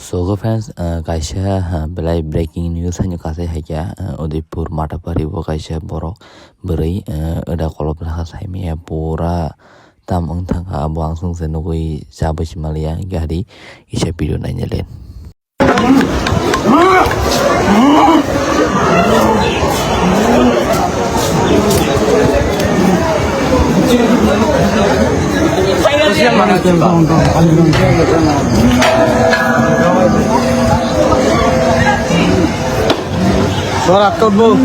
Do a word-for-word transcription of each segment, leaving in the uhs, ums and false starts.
So, go friends, uh, kaisa, uh, belai breaking news haino kasai haikha, uh, Udaipur Matapari bo kaisa borok bwrwi, uh, wda kolop lakha saimaya pura tam wng thangkha, abo ang chwngse nugwi chabwi se maliya, gari kisa video nainailen. Sora kebo.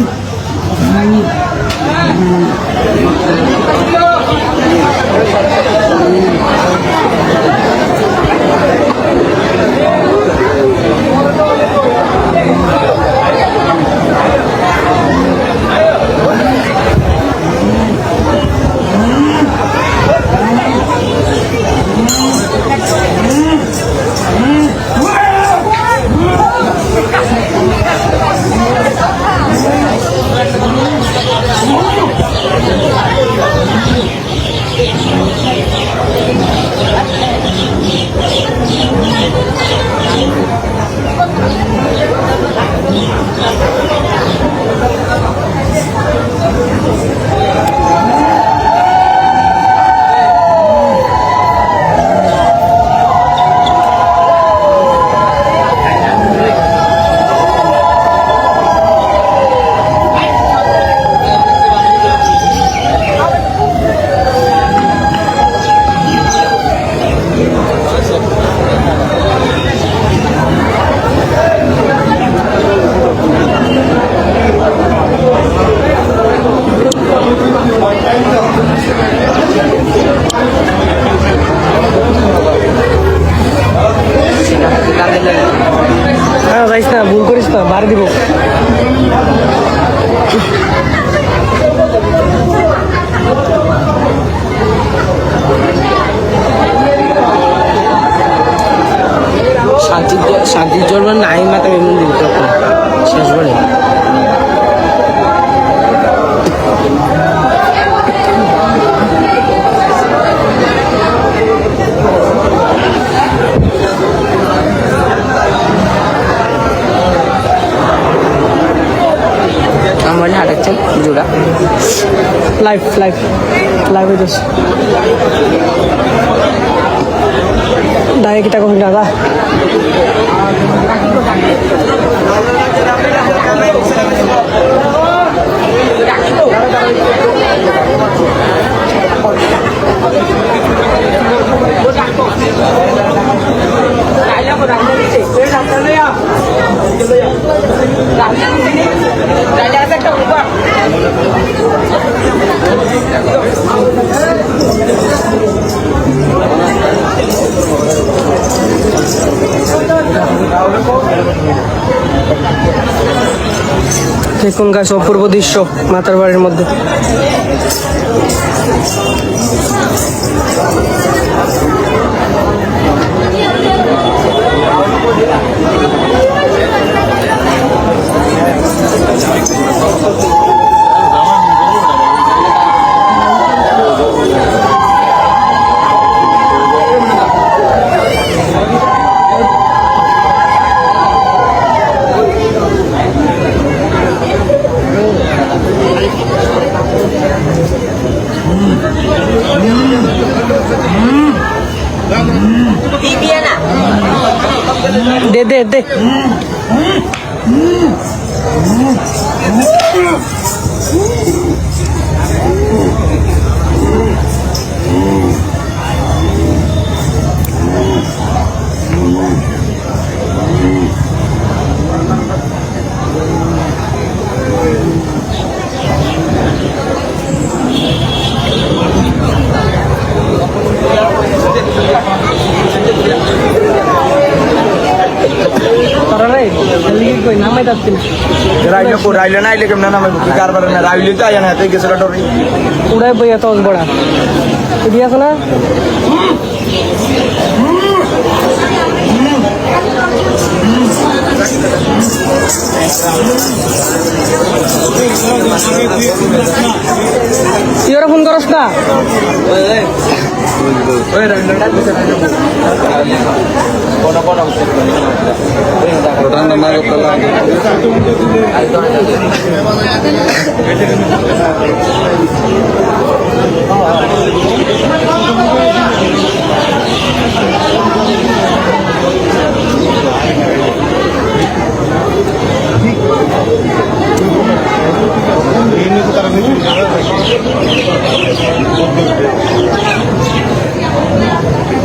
Ah, guys, na, bhul korish na, mari dibo. Shanti, shanti jorma nai mata memang di utok. Sesbani. Amoni hadacha jura. Live, live, live itu. Daya kita kau hendak lah. দেখুন গাইস, অপূর্ব দৃশ্য মাতার বাড়ির মধ্যে। দে, দে, দে। Railo ko, Railo na aile kemna na mai buki karbar na, Railo to aya na, tei gesela dori. Urai boya tos bora. Idi asana? Iyora phone goros na?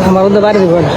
Amar mudde bari dibo na.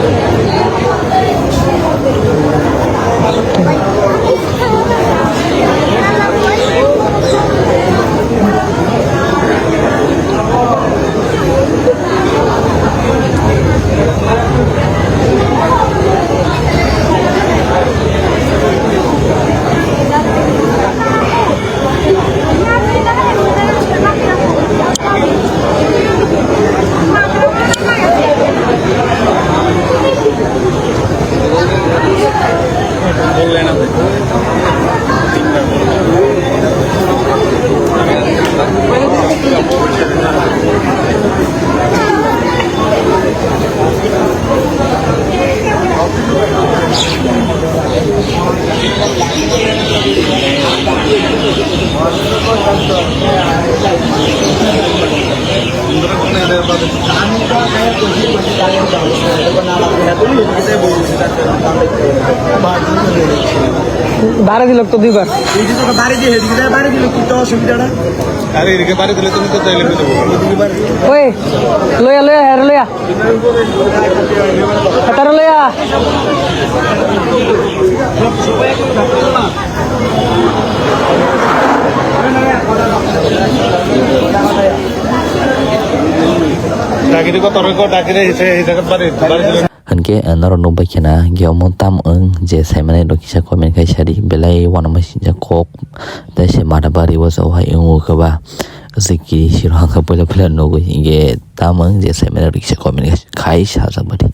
বাড়ি দিল তো দুইবার। এই যে তোকে বাড়ি দিয়ে হেঁটে গেলে বাড়ি দিলে কি তো অসুবিধাটা? আরে এদিকে বাড়ি দিলে তুমি তো চাইলে হয়ে যাবো। ওই, লয়া, লয়া, হ্যাঁ, লয়া। Hataro lea. Dagiri ko toroi ko dagiri hise hise bari bari. Hwnkhe, eh, norok nukbai khena, ge omo tam wng je saimanai rok kisa comment khai sadi, belai uanama sinjak kok, tei se Mathabari o se ohai wngo khe ba, se kiri siro hangkhe puila puila nugwi, hwnkhe tam wng je saimanai rok kisa comment khai, khai sajak badi.